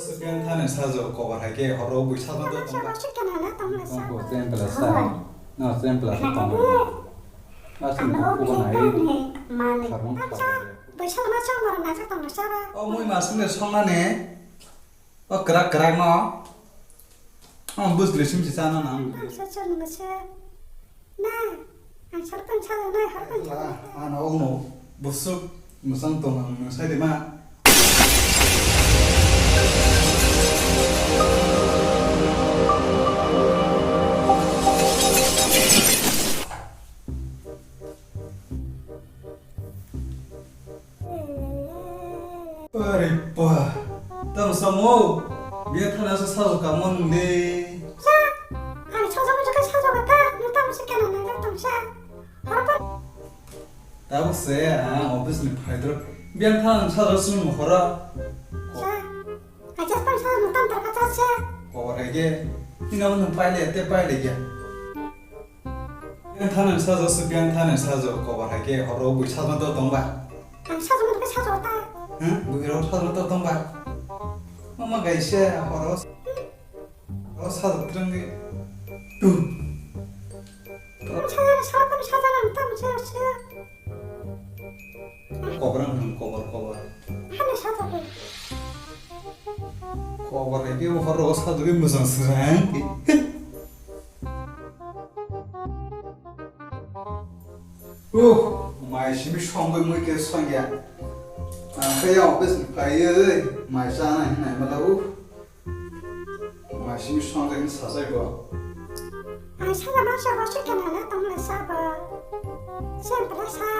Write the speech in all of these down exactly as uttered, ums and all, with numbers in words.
Sukyan thani sajo kobar hai khe horo bui sajo to tongba. Tongko, tengpela sa. No, tengpela sa tongba. Asing kuku nai. Sabung sabung. O mui masung le songnani. O kwrak kwrak no. O bwsli sim si chana nang. Na, ang sarpan sa na, harpan sa. Ano ogno busuk musang tong ang sai de ma. Ari pa, tamo samo, biya thana sa sa ka mon le. Sa, ang sa sa ka sa ka ta, no tamo sa kana na tamo sa. Harpa. Tamo se, ah, office ni phaidro. Biya thana sa sa sun mo khora. Sa, aja pa sa no tam tar ka sa. Ko re ge, ina mo pai le, te pai le ge. Biang thani sajo se, biang thani sajo, kobar hai khe horo bui sajma to tongba. Ang sajma to sajma ta. Hm? Bui ro sajma to tongba. Mama gaise horo. Horo sajo trangge. Tu. Ang sajma, sajma, sajma, ang tam sajma. Kobar ang kobar, kobar. Hana sajma. Kobar hai khe horo sajma mujang srang. Uh, mai simi songwi mui khe songya. Ang khe ya office ni phaiwi mai chana hinwi mala uh. Mai simi songwi ni sajai bo. Ang sala ma sa ba se kana na tong le sa ba. Sem pala sa.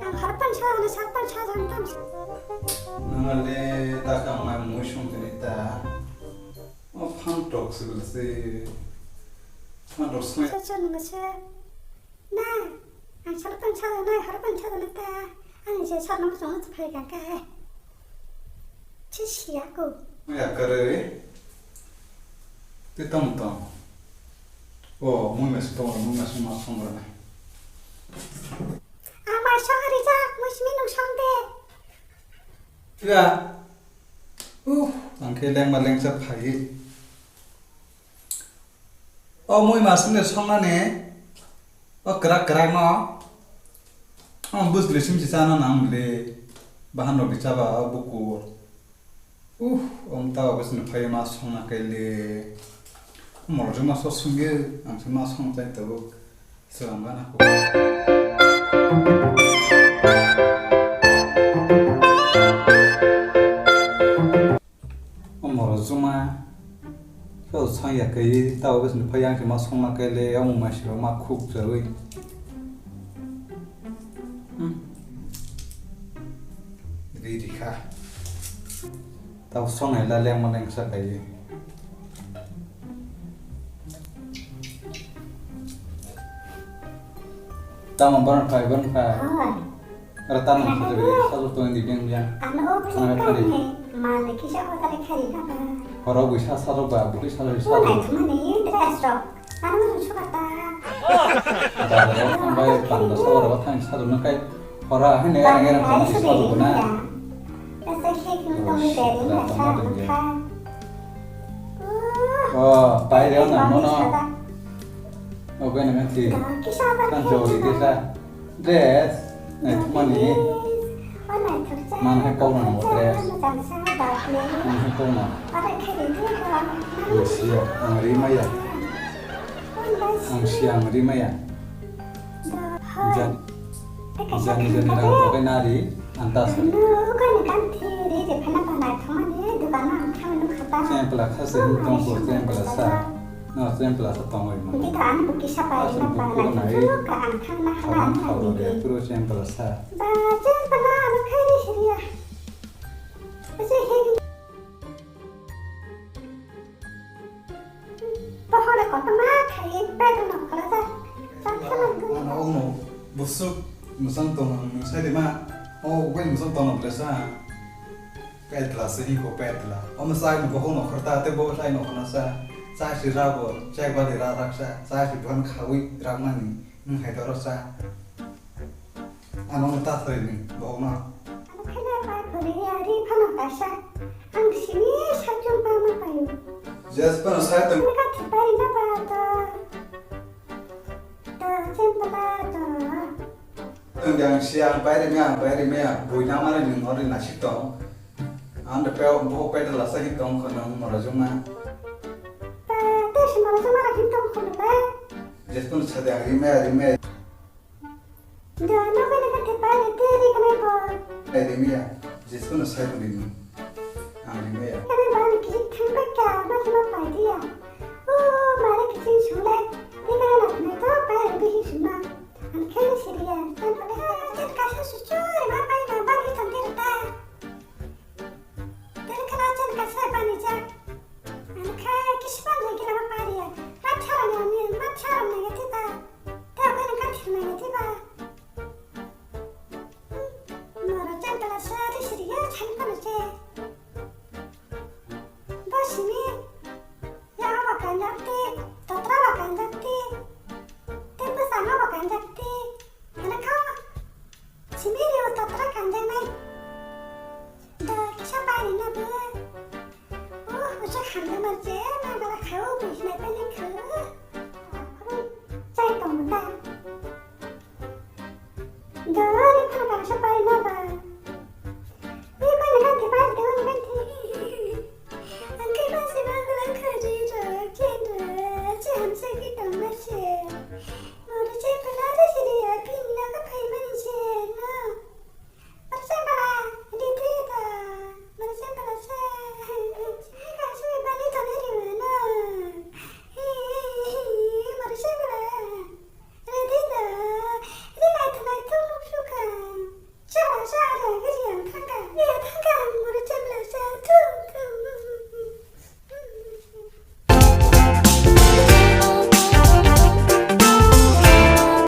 Ang harpan sa na sarpan sa jang tam. Nangale ta ka mai mui songtini ta. O phantok se bwlase. Phantok se. Sa sa nungase. Na, ang sarpan sa na, harpan sa na ta. Ang je sa nung song phai ka ka. Chi siya ko. Ya kare. Te tam tam. O, mui mes to, mui mes ma song ra. Ama sa ri ja, mui simi nung song de. Tiga. Uh, ang khe lengma lengsa phai. O mui masung de songnani. O kwrak kwrak no. O bwsli sim si chana nang le. Bahan rok chaba o bukur. Uh, om ta o bwsni phai ma songna kele. Morjuma so sungye ang se ma song chai tabuk. Swrang gana ko. O moro juma. Khe o sang ya kai ta o bwsni phai ang se ma song na kai le, o mung ma siro ma khuk jawi. Hmm. Ri ri kha. Tau songnai la lengma lengsa kaiwi. Tamo bono phai, bono phai. Hoi. Ora tamo khajagri, sajwk tongwi di beng beng. Ano o phai kari. Mane kisa o tare khari kaka. Horo buisa sajwk ba, bukui sajwk sajwk. Nai thumani dress rok. Ano sukata. Bazaro thangbai panda sawarok thang sajwk nakai. Hora hene ereng ereng thang sajwk na. Oh, pai reo na, no, no. Oh, bai na, kan si. Kan jori desa. Dress. Nai thumani. Man hai kau na mo dress. Man hai kau na. Ang sia, ang ri maya. Ang sia, ang ri maya. Jan. Jani jani rang tokai nari, antas. Chempla khasi hin tongko, chempla sa. No, chempla sa tongoi ma. Aswk buku nai. Khawang khawro de, puro chempla sa. Pohor kotorma khai bedroom no khwlajak. Ano ogno busuk mwsang tong ang sai de ma. O bai mwsang tong ang sa. Petla se hi ko petla. O mwsai no bohong no khorta te bo sai no khona sa. Sa si ra bo, chek ba de ra rak sa. Sa si bon khawi rak mani. Nwng hai doro sa. Ano ta sai ni bohong no. Ano khai na pai khori ya ri phano. Kaisa, ang sini saichung pama payo. Jesphano sai tong. Ani kathi pari na ba to. To, chempla to. Tong yang si ang pairi me, ang pairi me, bui na mare ning ori nasik tong. Ang de peo bo pedal asa hi tong kono moro juma. Ta, ta si moro juma ra hin tong kono le. Jesphano sai de ang ri me, ri me. Da, no kene ka te pa de te ri kene bo. Ai de mia, Jesphano sai bo de ni. Ang ri me ya. Kene ba ni kisi thang ba ka, ma ma pa dia. O, mare kisi sule. Ni kene na na to pa de bi suma. Ang kene si dia. Tan pa ka ka ka sa su chu re ma pa na ba ni tan de ta. Tel kala chen ka sa ba ni ja. Ang kha kisi ba ni kila ma pa dia. Ma cha ra ni, ma cha ra ni ti ta. Te abo ni ka thir nai di ba. Moro chantala sari siri ya chan pano che. Bo simi ya ba kanjakti, totra ba kanjakti. Te bwsano ba kanjakti. Ano kha simi ri o totra kanjaknai. Da kisa pai ri na bo. Oh, usa khanda mar che, na bala khao bujna pele khao. Chai tong da. Dori khana kang sa pai na ba. Ui pai na kan te pai te ui kan te. Ang kai ba se ba la kha ri ro ken ro che ham sa ki tong ma se.